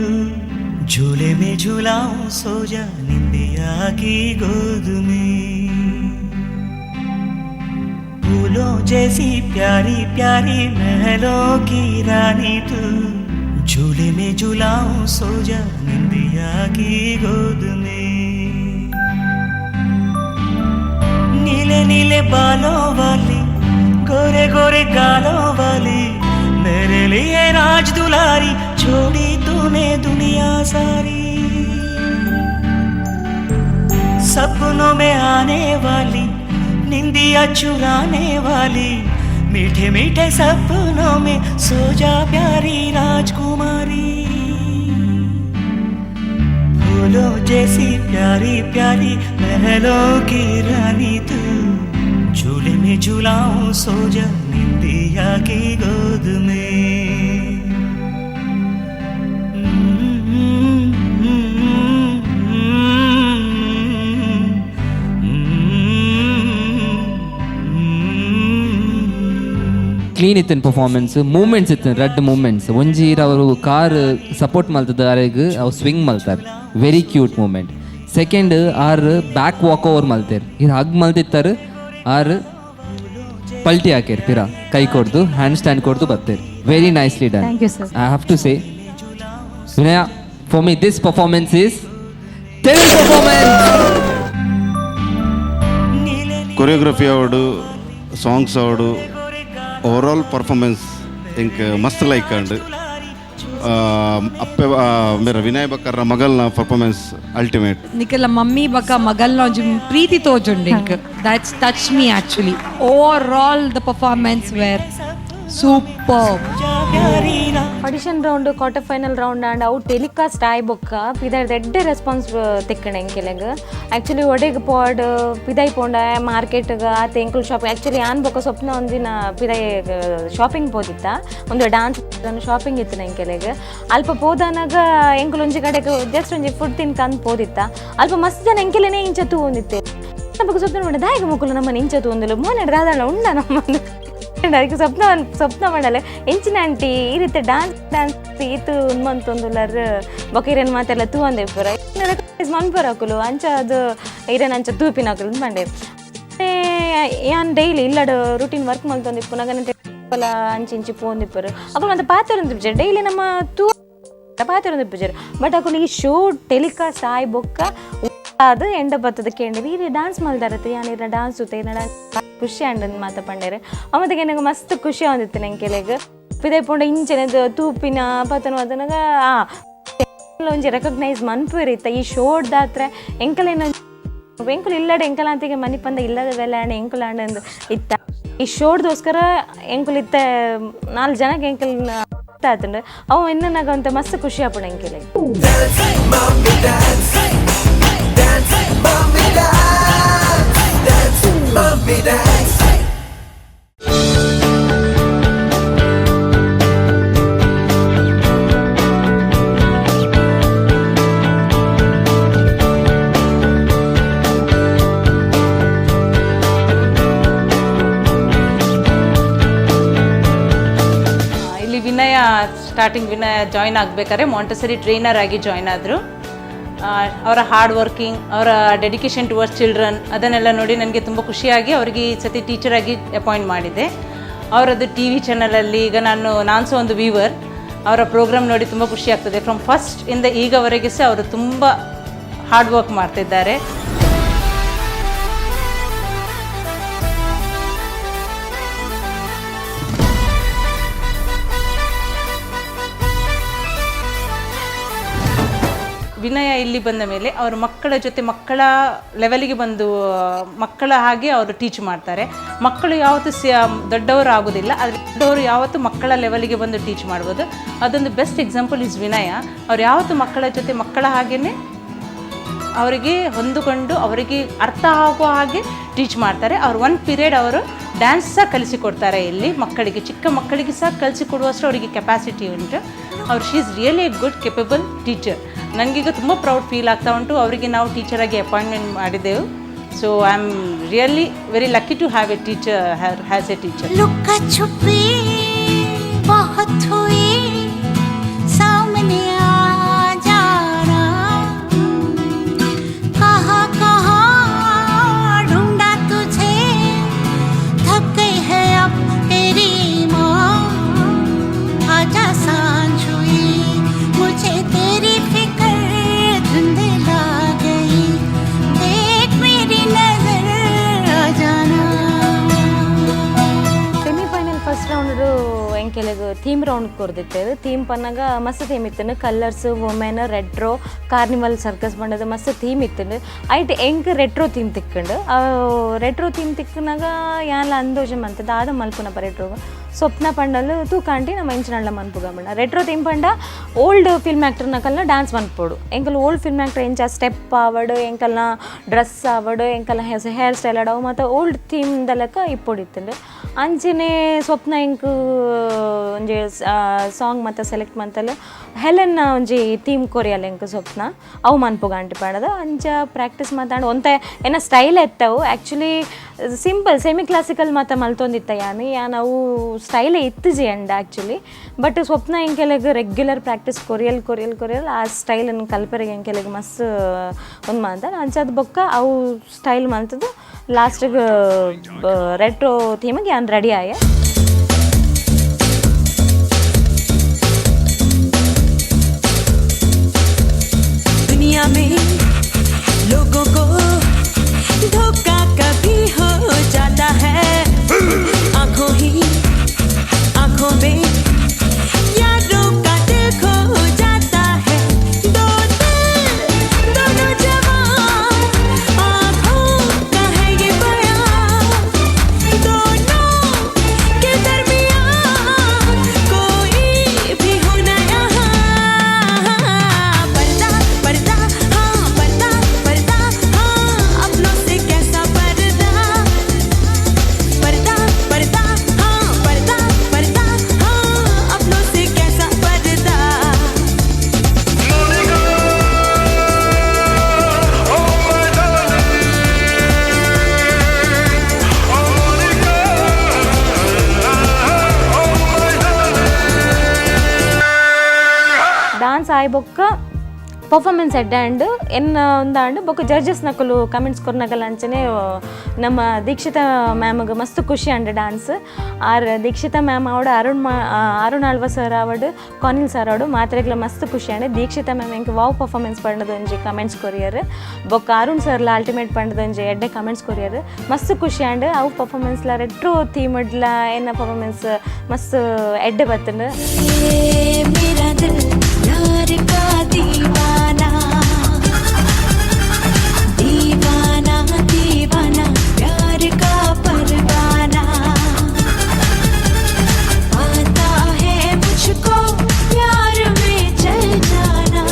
झूले में झूलाऊं सो जा निंदिया की गोद में। फूलों जैसी प्यारी प्यारी महलों की रानी तू, झूले में झूलाऊं सो जा निंदिया की गोद में। नीले नीले बालों वाली, गोरे गोरे गालों वाली, मेरे लिए राज दुलारी, छोड़ी तूने दुनिया सारी। सपनों में आने वाली, निंदिया चुराने वाली, मीठे मीठे सपनों में सो जा प्यारी राजकुमारी। फूलों जैसी प्यारी प्यारी महलों की रानी तू, झूले में झूलाऊं सो जा निंदिया की गोद में। ಕ್ಲೀನ್ ಇತ್ತಿನ ಪರ್ಫಾರ್ಮೆನ್ಸ್, ಮೂವ್ಮೆಂಟ್ಸ್ ಇತ್ತಿನ ರಡ್ಡ್ ಮೂವ್ಮೆಂಟ್ಸ್. ಒಂಜಿ ಅವರು ಕಾರ್ ಸಪೋರ್ಟ್ ಮಲ್ತದ ಅರೆಗ್ ಅವು ಸ್ವಿಂಗ್ ಮಲ್ತಾರೆ, very cute movement. Second are back walk over ಮಲ್ತೇರ್. ಇದು ಹಗ್ ಮಲ್ತಿತ್ತಾರೆ, ಆರ್ ಪಲ್ಟಿ ಹಾಕೇರ್, ಪಿರ ಕೈ ಕೊಡ್ದು ಹ್ಯಾಂಡ್ ಸ್ಟ್ಯಾಂಡ್ ಕೊಡ್ದು ಬರ್ತೇರ್. Very nicely done. Thank you, sir. I have to say, Vinaya, for me this performance is ತೆಡಿಲ್ performance. ಕೊರಿಯೋಗ್ರಫಿ ಆವಡು, ಸಾಂಗ್ಸ್ ಆವಡು, ಓವರಾಲ್ ಪರ್ಫಾರ್ಮೆನ್ಸ್ ಎಂಕ್ ಮಸ್ತ್ ಲೈಕ್ ಆಂಡ್. ಅಪ್ಪೆ ಮೇರ ವಿನಯ್ ಬಕ್ಕರ್ರ ಮಗಲ್ನ ಪರ್ಫಾರ್ಮೆನ್ಸ್ ಅಲ್ಟಿಮೇಟ್. ನಿಕಲ ಮಮ್ಮಿ ಬಕ ಮಗಲ್ನ ಒಂಜಿ ಪ್ರೀತಿ ತೋಜುಂಡು ಎಂಕ್. That's touch me actually. Overall the performance were super. Audition round, quarter final round and ಅವು ಟೆಲಿಕಾಸ್ಟ್ ಆಯ್ ಬೊಕ್ಕ ಪಿದಾಯ್ದ ಎಡ್ಡೆ ರೆಸ್ಪಾನ್ಸ್ ತಿಕ್ಕಣ ಎಂಕೆಲೆಗ್. ಆ್ಯಕ್ಚುಲಿ ಒಡೆಗ್ ಪಾಡ್ ಪಿದಾಯ್ ಪೋಂಡ ಮಾರ್ಕೆಟ್ಗೆ ಆತ ಎಂಕುಲು ಶಾಪಿಂಗ್. ಆ್ಯಕ್ಚುಲಿ ಆನ್ ಬೊಕ್ಕ ಸ್ವಪ್ನ ಒಂದಿನ ಪಿದಾಯ್ ಶಾಪಿಂಗ್ ಪೋದಿತ್ತ, ಒಂದು ಡಾನ್ಸ್ ಶಾಪಿಂಗ್ ಇತ್ತು ಎಂಕೆಲೆಗ್. ಅಲ್ಪ ಪೋದನಾಗ ಎಂಕುಲು ಒಂಜಿ ಕಡೆಗೆ ಜಸ್ಟ್ ಒಂಜಿ ಫುಡ್ ತಿನ್ಕಂದ್ ಪೋದಿತ್ತ. ಅಲ್ಪ ಮಸ್ತ್ ಜನ ಎಂಕೆಲೆನೇ ಇಂಚ ತೂವೊಂದಿತ್ತೆ. ಬೊಕ್ಕ ಸ್ವಪ್ನ ಪಂಡ ದಾಯೆಗ್ ಮೊಕುಲು ನಮ್ಮನ್ನ ಇಂಚ ತೂವೊಂದುಲ್ಲೆರ್, ಮೋನೆಡ್ ದಾದಾಂಡ ಉಂಡ ನಮ್ಮನ್ನು. ಅದಕ್ಕೆ ಸ್ವಪ್ನ ಸ್ವಪ್ನ ಮಾಡಲ್ಲ ಎಂಚಿನ ಆಂಟಿ ಈ ರೀತಿ ಡಾನ್ಸ್ ಡಾನ್ಸ್ ಈತು ಉನ್ಮಂತೊಂದುಲ್ಲರ್ ಬೊಕ ಇರೇನು ಮಾತೆಲ್ಲ ತೂವಂದೆ ಪೂರ ಮನ್ಪುರ ಅಕುಲು ಅಂಚ ಅದು ಇರೇನು ಅಂಚ ತೂಪಿನ ಅಕುಲು ಪಂಡೆ. ಯಾನ್ ಡೈಲಿ ಇಲ್ಲಡ್ ರುಟೀನ್ ವರ್ಕ್ ಮಲ್ತೊಂದಿಪ್ಪುನಗ ಅಂಚಿ ಇಂಚಿ ಪೋಂದಿಪ್ಪರು ಅಕುಲು ಮಂತ ಪಾತೆರೊಂದಿಪ್ಪುಜೆರ್, ಡೈಲಿ ನಮ್ಮ ತೂ ಪಾತೆರೊಂದಿಪ್ಪುಜೆರ್. ಬಟ್ ಅಕುಲು ಈ ಶೋ ಟೆಲಿಕಾಸ್ಟ್ ಆಯ್ ಬೊಕ್ಕ ಅದು ಎಂಡ ಬತ್ತದ ಕೇಂದ್ರ ಈ ಡಾನ್ಸ್ ಮಲ್ದಾರತ್ತೆ, ಯಾನ್ ಇರ ಡಾನ್ಸ್ ಇರ ಡಾನ್ಸ್ ಖುಷಿ ಆಂಡ್ ಮಾತ ಪಂಡೇರು. ಅಮದಿಗೆ ನನಗೆ ಮಸ್ತ್ ಖುಷಿ ಆವಂದಿತ್ತು. ನಂಗೆ ಪಿದೈ ಪೋಂಡ ಇಂಚನೆ ತೂಪಿನ ಪತನ ಅದನಾಗ ಆ ಒಂಜಿ ರೆಕಗ್ನೈಸ್ ಮನ್ಪುವೆರ್ ಇತ್ತ ಈ ಶೋಡ್ದಾತ್ರ. ಎಂಕಲೇನ ಎಂಕುಲು ಇಲ್ಲಡೆ ಎಂಕಲಾಂತಿಗೆ ಮನಿಪಂದ ಇಲ್ಲದ ವೆಲಾಂಡ್ ಎಂಕುಲಾಂಡ್ ಅಂದ್ ಇತ್ತ. ಈ ಶೋಡ್ದೋಸ್ಕರ ಎಂಕುಲು ಇತ್ತ ನಾಲ್ ಜನಕ್ಕೆ ಎಂಕಲ್ ಆತುಂಡು ಅವು ಎನ್ನನಾಗ ಅಂತ ಮಸ್ತ್ ಖುಷಿ ಆಪುಂಡು ಎಂಕೆಲೆಗ್. Dance, mommy, dance. Dance, mommy, dance. Dance, mommy, dance. ಇಲ್ಲಿ ವಿನಯ ಸ್ಟಾರ್ಟಿಂಗ್ ವಿನಯ ಜಾಯ್ನ್ ಆಗಬೇಕಾದ್ರೆ ಮಾಂಟೆಸರಿ ಟ್ರೈನರ್ ಆಗಿ ಜಾಯ್ನ್ ಆದರು. ಅವರ ಹಾರ್ಡ್ ವರ್ಕಿಂಗ್, ಅವರ ಡೆಡಿಕೇಶನ್ ಟುವರ್ಡ್ಸ್ ಚಿಲ್ಡ್ರನ್ ಅದನ್ನೆಲ್ಲ ನೋಡಿ ನನಗೆ ತುಂಬ ಖುಷಿಯಾಗಿ ಅವರಿಗೆ ಈ ಸತಿ ಟೀಚರಾಗಿ ಅಪಾಯಿಂಟ್ ಮಾಡಿದ್ದೆ. ಅವರದ್ದು ಟಿವಿ ಚಾನಲಲ್ಲಿ ಈಗ ನಾನು ನಾನು ಸಹ ಒಂದು ವೀವರ್. ಅವರ ಪ್ರೋಗ್ರಾಮ್ ನೋಡಿ ತುಂಬ ಖುಷಿ ಆಗ್ತದೆ. ಫ್ರಮ್ ಫಸ್ಟ್ ಇಂದ ಈಗವರೆಗೆ ಸಹ ಅವರು ತುಂಬ ಹಾರ್ಡ್ ವರ್ಕ್ ಮಾಡ್ತಿದ್ದಾರೆ. ವಿನಯ ಇಲ್ಲಿ ಬಂದ ಮೇಲೆ ಅವರು ಮಕ್ಕಳ ಜೊತೆ ಮಕ್ಕಳ ಲೆವೆಲಿಗೆ ಬಂದು ಮಕ್ಕಳ ಹಾಗೆ ಅವರು ಟೀಚ್ ಮಾಡ್ತಾರೆ. ಮಕ್ಕಳು ಯಾವತ್ತೂ ದೊಡ್ಡವರು ಆಗೋದಿಲ್ಲ, ಆದರೆ ದೊಡ್ಡವರು ಯಾವತ್ತೂ ಮಕ್ಕಳ ಲೆವೆಲಿಗೆ ಬಂದು ಟೀಚ್ ಮಾಡ್ಬೋದು. ಅದೊಂದು ಬೆಸ್ಟ್ ಎಕ್ಸಾಂಪಲ್ is ವಿನಯ. ಅವ್ರು ಯಾವತ್ತೂ ಮಕ್ಕಳ ಜೊತೆ ಮಕ್ಕಳ ಹಾಗೆಯೇ ಅವರಿಗೆ ಹೊಂದಿಕೊಂಡು ಅವರಿಗೆ ಅರ್ಥ ಆಗುವ ಹಾಗೆ ಟೀಚ್ ಮಾಡ್ತಾರೆ. ಅವ್ರು ಒನ್ ಪೀರಿಯಡ್ ಅವರು ಡ್ಯಾನ್ಸ್ ಸಹ ಕಲಿಸಿಕೊಡ್ತಾರೆ ಇಲ್ಲಿ ಮಕ್ಕಳಿಗೆ. ಚಿಕ್ಕ ಮಕ್ಕಳಿಗೆ ಸಹ ಕಲಿಸಿಕೊಡುವಷ್ಟು ಅವರಿಗೆ ಕೆಪಾಸಿಟಿ ಉಂಟು. ಅವ್ರು she is really a good capable teacher. ನನಗೀಗ ತುಂಬ ಪ್ರೌಡ್ ಫೀಲ್ ಆಗ್ತಾ ಉಂಟು ಅವರಿಗೆ ನಾವು ಟೀಚರಾಗಿ ಅಪಾಯಿಂಟ್ಮೆಂಟ್ ಮಾಡಿದ್ದೆವು. So I am really very lucky to have a teacher has a teacher. लुका छुपी बहुत हुई, सामने आ जाना। कहाँ कहाँ ढूंढा तुझे, थक गई है अब तेरी माँ। आजा, सांझ हुई, मुझे तेरी फिक्र धुंधला गई। देख मेरी नजर आ जाना। ಸೆಮಿಫೈನಲ್ ಫಸ್ಟ್ ರೌಂಡ್ ಎಂಕೆಲೆಗ್ ಥೀಮ್ ರೌಂಡ್ ಕೊರ್ದಿತ್ತೆರ್. ಥೀಮ್ ಪನ್ನಗ ಮಸ್ತ್ ಥೀಮ್ ಇತ್ತುಂಡು. Colours, women, retro, carnival, circus ಪಂಡದು ಮಸ್ತ್ ಥೀಮ್ ಇತ್ತುಂಡು. ಐಟ್ ಎಂಕ್ ರೆಟ್ರೋ ಥೀಮ್ ತಿಕ್ಕುಂಡು. ರೆಟ್ರೋ ಥೀಮ್ ತಿಕ್ಕುನಾಗ ಯಾನ್ಲ ಅಂದೋಜೆ ಮಂತ್ ದಾದ ಮಲ್ಪುನಪ ರೆಟ್ರೋ. ಸ್ವಪ್ನ ಪಂಡಲು ತೂಕಾಂಟಿ ನಮ್ಮ ಇಂಚಿನಳ್ಳ ಮನ್ಪುಗ ಪಂಡ. ರೆಟ್ರೋ ಥೀಮ್ ಪಂಡ ಓಲ್ಡ್ ಫಿಲ್ಮ್ ಆ್ಯಕ್ಟರ್ನಕಲ್ನ ಡ್ಯಾನ್ಸ್ ಮನ್ಪೊಡು. ಎಂಕಲ್ ಓಲ್ಡ್ ಫಿಲ್ಮ್ ಆ್ಯಕ್ಟರ್ ಎಂಚ ಸ್ಟೆಪ್ ಆವಡ್, ಎಂಕಲ್ನ ಡ್ರೆಸ್ ಆವಡ್, ಎಂಕಲ್ನ ಹೇರ್ ಸ್ಟೈಲ್ ಆಡವು ಮತ್ತು ಓಲ್ಡ್ ಥೀಮ್ ದಲಕ ಇಪ್ಪೊಡಿತ್ತುಂಡು. ಅಂಚನೆ ಸ್ವಪ್ನ ಎಂಕ್ ಒಂಜಿ ಸಾಂಗ್ ಮತ್ತು ಸೆಲೆಕ್ಟ್ ಮಂತಲ್ ಹೆಲೆನ್ ಒಂಜಿ ಥೀಮ್ ಕೊರಿಯಲ್ ಎಂಕ್ ಸ್ವಪ್ನ. ಅವು ಮನ್ಪುಗ ಆಂಟಿ ಪಂಡದ. ಅಂಚ ಪ್ರಾಕ್ಟೀಸ್ ಮಾತಾಂಡ್ ಒಂತೆ ಎನ್ನ ಸ್ಟೈಲ್ ಎತ್ತವು. ಆ್ಯಕ್ಚುಲಿ ಸಿಂಪಲ್ ಸೆಮಿ ಕ್ಲಾಸಿಕಲ್ ಮಾತ ಮಲ್ತೊಂದಿತ್ತ ಯಾನ್. ಯಾನ್ ಅವು ಸ್ಟೈಲೇ ಇತ್ತುಜಿ ಅಂಡ್ ಆ್ಯಕ್ಚುಲಿ. ಬಟ್ ಸ್ವಪ್ನ ಎಂಕೆಲೆಗ್ ರೆಗ್ಯುಲರ್ ಪ್ರಾಕ್ಟೀಸ್ ಕೊರಿಯಲ್ ಕೊರಿಯಲ್ ಕೊರಿಯಲ್ ಆ ಸ್ಟೈಲನ್ನು ಕಲ್ಪೆರೆಗ್ ಎಂಕೆಲೆಗ್ ಮಸ್ತ್ ಒಂದು ಮಾತ. ಅಂಚಾದ ಬೊಕ್ಕ ಅವು ಸ್ಟೈಲ್ ಮಲ್ತದು ಲಾಸ್ಟಿಗೆ ರೆಟ್ರೋ ಥೀಮಿಗೆ ಯಾನ್ ರೆಡಿ ಆಯೆ. दुनिया में लोगों को धोखा कभी हो ಆಯ್ ಬೊಕ್ಕ ಪರ್ಫಾರ್ಮೆನ್ಸ್ ಎಡ್ಡೆ ಆಂಡ್ ಎನ್ನ ಒಂದಾಂಡ್. ಬೊಕ್ಕ ಜಡ್ಜಸ್ ನಕುಲು ಕಮೆಂಟ್ಸ್ ಕೊರ್ನಗಲ ಅಂಚನೆ ನಮ್ಮ ದೀಕ್ಷಿತಾ ಮ್ಯಾಮ್ಗೆ ಮಸ್ತ್ ಖುಷಿ ಆಂಡ್ ಡಾನ್ಸ್. ಆರ್ ದೀಕ್ಷಿತಾ ಮ್ಯಾಮ್ ಆವಡ್, ಅರುಣ್ ಮಾ ಅರುಣ್ ಆಳ್ವ ಸರ್ ಆವಡ್, ಕಾನಿಲ್ ಸರ್ ಆವಡ್, ಮಾತ್ರೆಗ್ಲ ಮಸ್ತ್ ಖುಷಿ ಆಂಡ್. ದೀಕ್ಷಿತಾ ಮ್ಯಾಮ್ ಎಂಕ್ ವಾವ್ ಪರ್ಫಾರ್ಮೆನ್ಸ್ ಪಂಡದ ಒಂಜಿ ಕಮೆಂಟ್ಸ್ ಕೊರಿಯರ್. ಬೊಕ್ಕ ಅರುಣ್ ಸರ್ಲ ಅಲ್ಟಿಮೇಟ್ ಪಂಡದ ಒಂಜಿ ಎಡ್ಡೆ ಕಮೆಂಟ್ಸ್ ಕೊರಿಯರ್. ಮಸ್ತ್ ಖುಷಿ ಆಂಡ್. ಅವು ಪರ್ಫಾರ್ಮೆನ್ಸ್ಲ ರೆಟ್ರೋ ಥೀಮ್ಡ್ಲ ಎನ್ನ ಪರ್ಫಾರ್ಮೆನ್ಸ್ ಮಸ್ತ್ ಎಡ್ಡೆ ಬತ್ತುಂಡು. मेरा दिल यार का दीवाना, दीवाना दीवाना, प्यार का परवाना, आता है मुझको प्यार में जल जाना,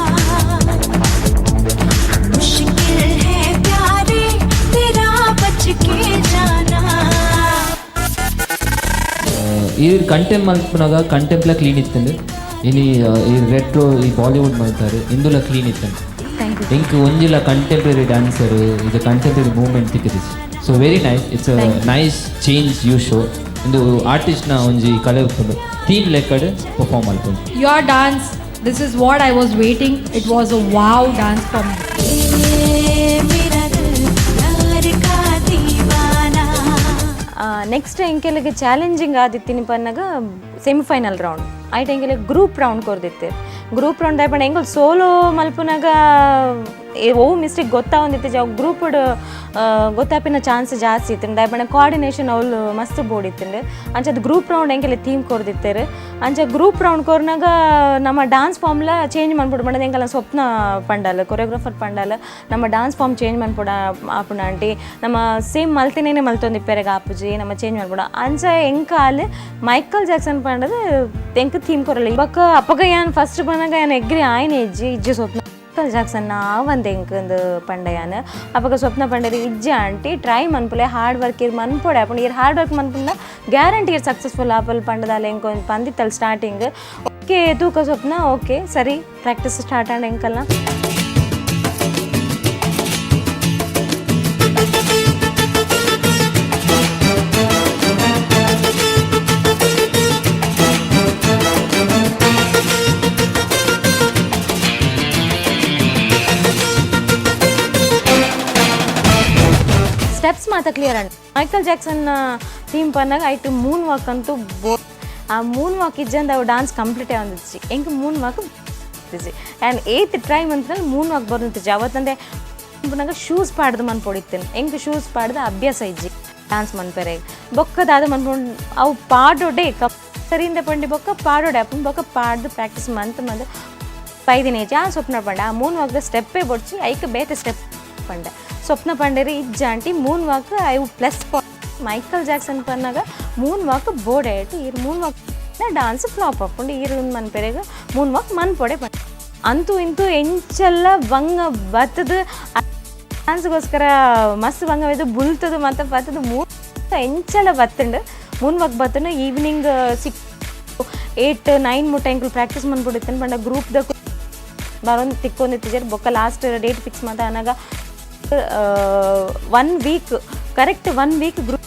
मुश्किल है प्यारे तेरा बच के जाना. ಈ ಕಂಟೆಂಪ್ ಮಲ್ಪುನಾಗ ಕಂಟೆಂಪ್ಲ ಕ್ಲೀನ್ ಇತ್ತಂಡು. ಇನಿ ಈ ರೆಟ್ರೋ ಈ ಬಾಲಿವುಡ್ ಮಲ್ತಾರೆ, ಇಂದುಲ ಕ್ಲೀನ್ ಇತ್ತಂಡು. Thank you. ಇಂಕ್ ಒಂಜಿಲ ಕಂಟೆಂಪ್ರರಿ ಡ್ಯಾನ್ಸರ್ ಇದು ಕಂಟೆಂಪ್ರರಿ ಮೂವ್ಮೆಂಟ್ ತಿಕ್ಕಿದಿಸ್. So very nice, it's a nice change you show. ಇಂದು ಆರ್ಟಿಸ್ಟ್ನ ಒಂಜಿ ಕಲೆ ಉಪ್ಪುಂಡು, ಥೀಮ್ ಲೆಕ್ಕಡ್ ಪರ್ಫಾರ್ಮ್ ಮಲ್ಪುಂಡು. Your dance, this is what I was waiting. It was a wow dance for me. मेरा दिल यार का दीवाना. ನೆಕ್ಸ್ಟ್ ಎಂಕೆಲಗೆ ಚಾಲೆಂಜಿಂಗ್ ಆದಿತ್ತಿನಿ ಪನ್ನಗ ಸೆಮಿಫೈನಲ್ ರೌಂಡ್ ಐಟ್ ಎಂಕೆಲೆ ಗ್ರೂಪ್ ರೌಂಡ್ ಕೊರ್ದಿತ್ತೆ. ಗ್ರೂಪ್ ರೌಂಡ್ ದಾಯಪಂಡ ಎಂಕುಲು ಸೋಲೋ ಮಲ್ಪುನಾಗ ಒವು ಮಿಸ್ಟೇಕ್ ಗೊತ್ತಾವೊಂದಿತ್ತೆ, ಅವು ಗ್ರೂಪ್ಡ್ ಗೊತ್ತಾಪಿನ ಚಾನ್ಸ್ ಜಾಸ್ತಿ ಇತ್ತು. ದಾಯಪಂಡ ಕೋಆರ್ಡಿನೇಷನ್ ಅವ್ಲು ಮಸ್ತ್ ಬೋಡಿತ್ತುಂಡು. ಅಂಚದ ಗ್ರೂಪ್ ರೌಂಡ್ ಎಂಕೆಲೆ ಥೀಮ್ ಕೊರ್ದಿತ್ತೆರ್. ಅಂಚ ಗ್ರೂಪ್ ರೌಂಡ್ ಕೊರ್ನಾಗ ನಮ್ಮ ಡಾನ್ಸ್ ಫಾರ್ಮ್ಲ ಚೇಂಜ್ ಮನ್ಪೊಡು ಪಂಡದ ಎಂಕಲ್ನ ಸ್ವಪ್ನ ಪಂಡಲ್, ಕೊರಿಯೋಗ್ರಾಫರ್ ಪಂಡಲ್, ನಮ್ಮ ಡಾನ್ಸ್ ಫಾರ್ಮ್ ಚೇಂಜ್ ಮನ್ಪೊಡ ಆಪುಂಡು ಆಂಟಿ, ನಮ್ಮ ಸೇಮ್ ಮಲ್ತಿನೇನೆ ಮಲ್ತೊಂದಿಪ್ಪೆರೆಗ್ ಆಪುಜಿ, ನಮ್ಮ ಚೇಂಜ್ ಮನ್ಪೊಡು. ಅಂಚ ಎಂಕಾಲ್ ಮೈಕಲ್ ಜಾಕ್ಸನ್ ಪಂಡದು ಎಂಕ್ ಥೀಮ್ ಕೊರಲ್ಲ. ಬೊಕ್ಕ ಅಪಗ ಯಾನ್ ಫಸ್ಟ್ ಪನ್ನಗ ಯಾನ್ ಎಗ್ರಿ ಆಯ್ನೆ ಇಜ್ಜಿ. ಇಜ್ಜಿ ಸ್ವಪ್ನ, ಮೈಕಲ್ ಜಾಕ್ಸನ್ ಆವಂದೆ ಎಂಕ್ ಇಂದು ಪಂಡ ಯಾನ್. ಅಪಗ ಸ್ವಪ್ನ ಪಂಡೇರ್, ಇಜ್ಜಿ ಆಂಟಿ, ಟ್ರೈ ಮನ್ಪುಲೆ, ಹಾರ್ಡ್ ವರ್ಕ್ ಇರ್ ಮನ್ಪೊಡೆ ಆಪುಂಡು, ಇರ್ ಹಾರ್ಡ್ ವರ್ಕ್ ಮನ್ಪುಂಡ ಗ್ಯಾರಂಟಿ ಇರ್ ಸಕ್ಸಸ್ಫುಲ್ ಆಪಲ್ ಪಂಡದಾಲ ಎಂಕ್ ಒಂಜಿ ಪಂದಿತ್ತಲ್ ಸ್ಟಾರ್ಟಿಂಗ್. ಓಕೆ ತೂಕ ಸ್ವಪ್ನ, ಓಕೆ ಸರಿ, ಪ್ರಾಕ್ಟೀಸ್ ಸ್ಟಾರ್ಟ್ ಆಂಡ್ ಎಂಕಲ್ನ. ಸ್ಟೆಪ್ಸ್ ಮಾತ ಕ್ಲಿಯರ್ ಅಂಡ್ ಮೈಕಲ್ ಜಾಕ್ಸನ್ ಥೀಮ್ ಪನ್ನಾಗ ಐಟ್ ಮೂನ್ ವಾಕ್ ಅಂತೂ ಬೋ ಆ ಮೂನ್ ವಾಕ್ ಇಜ್ಜಂದ ಅವು ಡಾನ್ಸ್ ಕಂಪ್ಲೀಟ್ ಆವಂದಿಚ್ಚಿ. ಎಂಕ್ Moon walk and eighth try ಮಂತ್ನಲ್ಲಿ Moon walk ಬರುತ್ತಿಜ್ಜಿ. ಅವತ್ತಂದೆ ಪುನಗ ಶೂಸ್ ಪಾಡ್ದು ಮನ್ಪೊಡಿತ್ತೇನೆ. ಎಂಕ್ ಶೂಸ್ ಪಾಡ್ದು ಅಭ್ಯಾಸ ಇಜ್ಜಿ ಡಾನ್ಸ್ ಮನ್ಪೆರೆ. ಬೊಕ್ಕ ದಾದ ಮನ್ಪೊಂಡು ಅವು ಪಾಡೋಡೆ ಸರಿಂದ ಪಂಡಿ ಬೊಕ್ಕ ಪಾಡೋಡೆ ಅಪ್ಪನ ಬೊಕ್ಕ ಪಾಡ್ದು ಪ್ರಾಕ್ಟೀಸ್ ಮಂತ್ ಮಂತ್ ಪೈದಿನ ಏಜ್ ಆ ಸ್ವಪ್ನ ಪಂಡ ಆ ಮೂನ್ ವಾಕ್ದ ಸ್ಟೆಪ್ಪೇ ಬೊಡ್ಚಿ, ಐಕ್ ಬೇತೆ step Pande. Swapna ಪಂಡೇರಿ, ಇಜ್ಜಾಂಟಿ, Moon walk I plus Michael Jackson ಪನ್ನಾಗ Moon walk ಬೋಡೆ ಆಯ್ತು, ಈರ್ ಮೂನ್ ವಾಕ್ ಡಾನ್ಸ್ ಫ್ಲಾಪ್ ಆಪುಂಡು, ಈರ್ ಮನ್ಪೆರೆಗ್ ಮೂನ್ ವಾಕ್ ಮನ್ಪೊಡೆ ಪಂಡ. ಅಂತೂ ಇಂತೂ ಎಂಚೆಲ್ಲ ಬಂಗ ಬತ್ತದು ಡಾನ್ಸ್ಗೋಸ್ಕರ ಮಸ್ತ್ ಬಂಗ ಬುಲ್ತದು ಮತ್ತೆ ಬತ್ತದು ಮೂನ್ ಎಂಚೆಲ್ಲ ಬತ್ತುಂಡು. ಮೂನ್ ವಾಕ್ ಬತ್ತುಂಡು. ಈವ್ನಿಂಗ್ 6, 8, 9 ಮುಟ್ಟ ಎಂಕುಲು ಪ್ರಾಕ್ಟೀಸ್ ಮನ್ಪೊಡಿತ್ತೇನೆ ಪಂಡ ಗ್ರೂಪ್ದ ಬರೋನ್ ತಿಕ್ಕೊಂದಿತ್ತಿಜರ್. ಬೊಕ್ಕ ಲಾಸ್ಟ್ ಡೇಟ್ ಫಿಕ್ಸ್ ಮಾತ ಅನಾಗ one week, correct one week group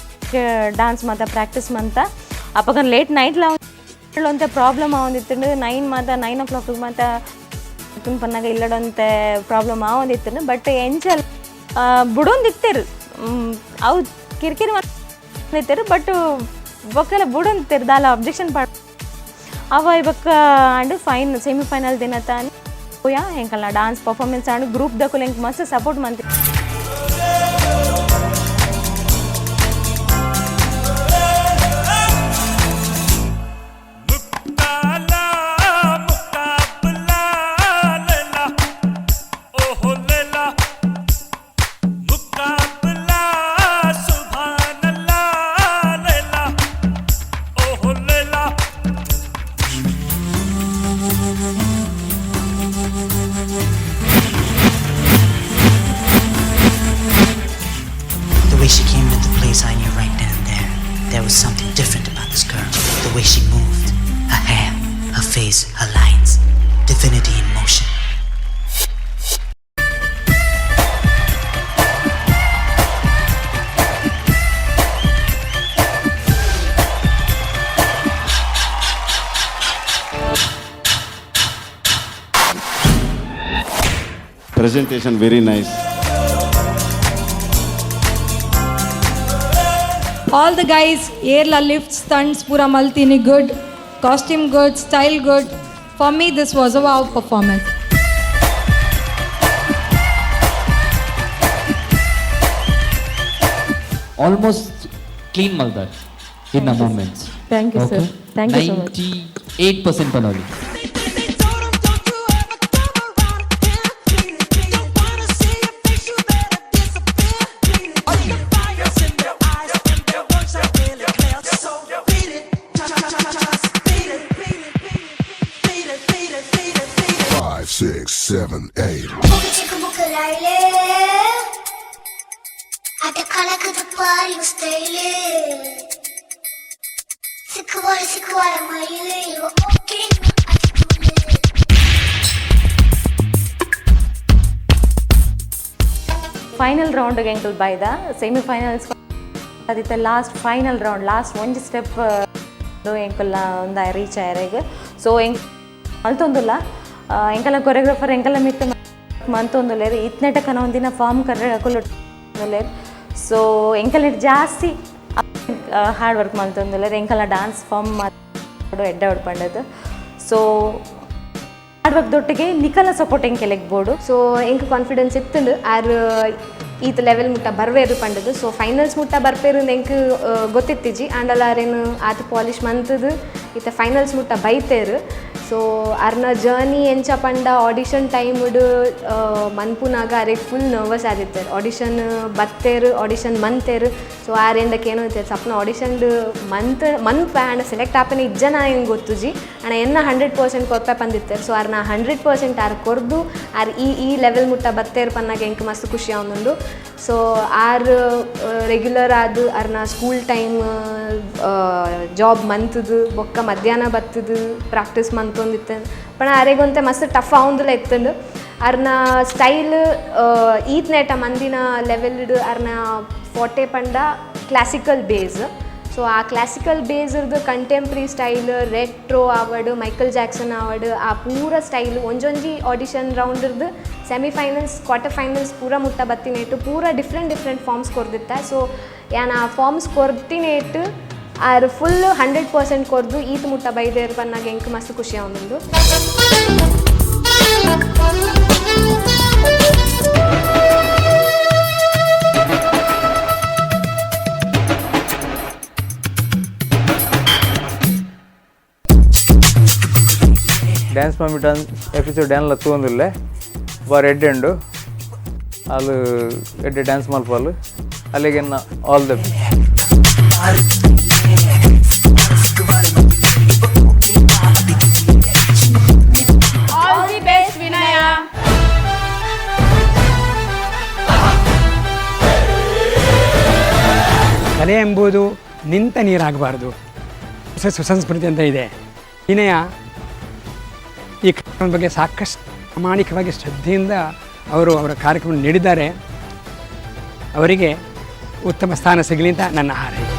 dance ಮಾತ ಪ್ರಾಕ್ಟೀಸ್ ಮಂತ. ಅಪಗ ಲೇಟ್ ನೈಟ್ಲ ಒಂತೆ ಪ್ರಾಬ್ಲಮ್ ಆವೊಂದಿತ್ತುಂಡು. 9 ಮಾತ 9 ಓ ಕ್ಲಾಕ್ ಮಾತ ಪನ್ನಾಗ ಇಲ್ಲಡೊಂತೆ ಪ್ರಾಬ್ಲಮ್ ಆವೊಂದಿತ್ತುಂಡು. ಬಟ್ ಎಂಚಲ್ ಬುಡೊಂದಿತ್ತೆರ್, ಅವು ಕಿರಿಕಿರಿ ಇತ್ತೆರ್, ಬಟ್ ಬೊಕ್ಕೆಲ್ಲ ಬುಡೊಂದಿತ್ತೆರ್, ದಾಲ ಅಬ್ಜೆಕ್ಷನ್ ಪಾಡ್ ಅವ. ಬೊಕ್ಕ ಅಂಡ್ ಫೈನ್ ಸೆಮಿಫೈನಲ್ ದಿನ ತಾನೆ ಪೋಯಾ ಎಂಕಲ್ನ ಡಾನ್ಸ್ ಪರ್ಫಾರ್ಮೆನ್ಸ್ ಆಂಡ್ ಗ್ರೂಪ್ ದಕುಲು ಎಂಕ್ ಮಸ್ತ್ ಸಪೋರ್ಟ್ ಮಂತ್. ਮੁਕਾਬਲਾ ਲੈਲਾ, ਓਹ ਲੈਲਾ, ਮੁਕਾਬਲਾ ਸੁਭਾਨ ਅੱਲਾ ਲੈਲਾ, ਓਹ ਲੈਲਾ. The way she came into the place, I knew right then and there there was something different about this girl. The way she moved, her hair, her face, her lines, divinity in motion. Presentation very nice. All the guys, ಏರ್ಲ lifts, stunts, pura maltini good, costume good, style good. For me, this was a wow performance. Almost clean ಮಲ್ದಾರ್ in the movements. Thank you, sir. Thank you so much. 98% ಪನೋಲಿ. Five, six, seven, eight. Final round ಎಂಕಲ್ ಬೈದ semifinals ಅದಿತ್ತ last final round, last ಒಂಜಿ step ಎಂಕಲ್ಲ ಒಂದ reach ಆಯರೆಗ್. So ಎಂಕ್ ಮಲ್ತೊಂದುಲ್ಲ ಎಂಕಲ್ಲ choreographer ಎಂಕಲ್ಲ ಮಿತ್ತ ಮಂತೊಂದುಲ್ಲೇರು ಇತ್ನೆಟ ಕನ ಒಂದಿನ form ಕರ್ರೆ ಅಕುಲು. ಸೊ ಎಂಕಲ್ ಜಾಸ್ತಿ hard work ಮಲ್ತೊಂದುಲ್ಲೇರು. ಎಂಕಲ್ಲ dance form ಎಡ್ಡೆ ಪಂಡದು. So hard work ದೊಟ್ಟಿಗೆ ನಿಕಲ support ಎಂಕೆಲೆಗ್ board. So ಎಂಕ್ ಕಾನ್ಫಿಡೆನ್ಸ್ ಇತ್ತಂಡು ಆರ್ ಈತ ಲೆವೆಲ್ ಮುಟ್ಟ ಬರ್ವೇರು ಪಂಡದು. ಸೊ ಫೈನಲ್ಸ್ ಮುಟ್ಟ ಬರ್ಪೇರು ಎಂಕ್ ಗೊತ್ತಿತ್ತಿಜಿ. ಆಂಡಲ ಆರೇನು ಆತ ಪಾಲಿಶ್ ಮಂತದು ಇತ್ತ ಫೈನಲ್ಸ್ ಮುಟ್ಟ ಬೈತೇರು. ಸೊ ಅರ್ನ ಜರ್ನಿ ಎಂಚ ಪಂಡ ಆಡಿಷನ್ ಟೈಮ್ಡ್ ಮನ್ಪುನಾಗ ಅರೆಗ್ ಫುಲ್ ನರ್ವಸ್ ಆದಿತ್ತೇರು. ಆಡಿಷನ್ ಬತ್ತೇರು, ಆಡಿಷನ್ ಮಂತೇರು. ಸೊ ಆರೇಂದಕ್ಕೆ ಏನೋ ಇತ್ತೇರು ಸಪ್ನ ಆಡಿಷನ್ಡ್ ಮಂತ್ ಮನ್ಪ ಆಂಡ ಸೆಲೆಕ್ಟ್ ಆಪನೆ ಇಜ್ಜನ ಏನು ಗೊತ್ತುಜಿ. ಆಂಡ ಎನ್ನ 100% ಕೊರ್ಪೆ ಪಂದಿತ್ತೇರು. ಸೊ ಆರ್ನ 100% ಆರ್ ಕೊರ್ದು ಆರ್ ಈ ಈ ಲೆವೆಲ್ ಮುಟ್ಟ ಬತ್ತೇರು ಪನ್ನಾಗ ಎಂಕ್ ಮಸ್ತ್ ಖುಷಿ ಆವೊಂದುಂಡು. ಸೊ ಆರ್ ರೆಗ್ಯುಲರ್ ಆದ್ ಅರ್ನ school time job ಮಂತದು ಬೊಕ್ಕ ಮಧ್ಯಾಹ್ನ ಬತ್ತದು ಪ್ರಾಕ್ಟೀಸ್ ಮಂತೊಂದಿತ್ತೆ. ಪಣ ಅರೆಗೊಂತೆ ಮಸ್ತ್ ಟಫ್ ಆವೊಂದುಲ ಇತ್ತುಂಡು. ಅರ್ನ ಸ್ಟೈಲ್ ಈತ್ನೇಟ ಮಂದಿನ ಲೆವೆಲ್ಡ್ ಅರ್ನ ಫೋಟೆ ಪಂಡ classical base. So ಆ ಕ್ಲಾಸಿಕಲ್ ಬೇಸ್ರ್ದು contemporary style retro ಆವಡ್, ಮೈಕಲ್ ಜಾಕ್ಸನ್ ಆವಡ್, ಆ ಪೂರ ಸ್ಟೈಲ್ ಒಂಜೊಂಜಿ ಆಡಿಷನ್ ರೌಂಡ್ರದ್ದು semifinals quarter finals ಪೂರ ಮುಟ್ಟ ಬತ್ತಿನೇಟು ಪೂರ different different forms ಕೊರ್ದಿತ್ತ. So ಯಾನ್ ಆ ಫಾರ್ಮ್ಸ್ ಕೊರ್ತಿನೇಟು ಆರ್ ಫುಲ್ 100% ಕೊರ್ದು ಈತ್ ಮುಟ್ಟ ಬೈದೇರು ಪನ್ನಾಗ ಎಂಕ್ ಮಸ್ತ್ ಖುಷಿ ಆವೊಂದುಂಡು. Dance mummy dance episode ಡ್ಯಾನ್ಲ ತೂವೊಂದುಲ್ಲೆ ಬಾರಿ ಎಡ್ಡೆ ಉಂಡು. ಅಲು ಎಡ್ಡೆ dance ಮಲ್ಪಲು ಅಲ್ಲಿಗೆನ್ನ all the All the best, Vinaya. ಕಲೆ ಎಂಬುದು ನಿಂತ ನೀರಾಗಬಾರ್ದು. ಸುಸಂಸ್ಕೃತಿ ಅಂತ ಇದೆ. ವಿನಯ ಈ ಕಾರ್ಯಕ್ರಮದ ಬಗ್ಗೆ ಸಾಕಷ್ಟು ಪ್ರಾಮಾಣಿಕವಾಗಿ ಶ್ರದ್ಧೆಯಿಂದ ಅವರು ಅವರ ಕಾರ್ಯಕ್ರಮ ನೀಡಿದ್ದಾರೆ. ಅವರಿಗೆ ಉತ್ತಮ ಸ್ಥಾನ ಸಿಗಲಿ ಅಂತ ನನ್ನ ಹಾರೈಕೆ.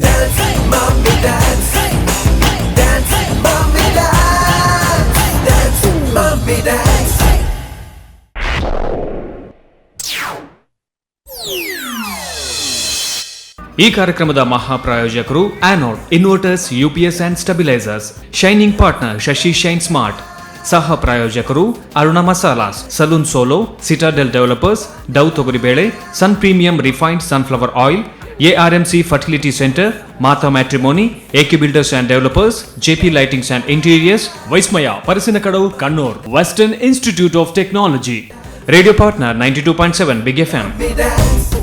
Dance, mommy, dance. Dance, mommy, dance. Dance, mommy, dance. ಈ ಕಾರ್ಯಕ್ರಮದ ಮಹಾಪ್ರಾಯೋಜಕರು Anode inverters, UPS and stabilisers, shining partner Shashi shine smart. ಸಹ ಪ್ರಾಯೋಜಕರು Aruna masalas, salon solo, citadel developers, Dove ತೊಗರಿಬೇಳೆ, sun premium refined sunflower oil, ARMC fertility centre, Mata matrimony, AK builders and developers, JP lightings and interiors, Vismaya Parassinikkadavu Kannur, western institute of technology, radio partner 92.7 big FM. Dance.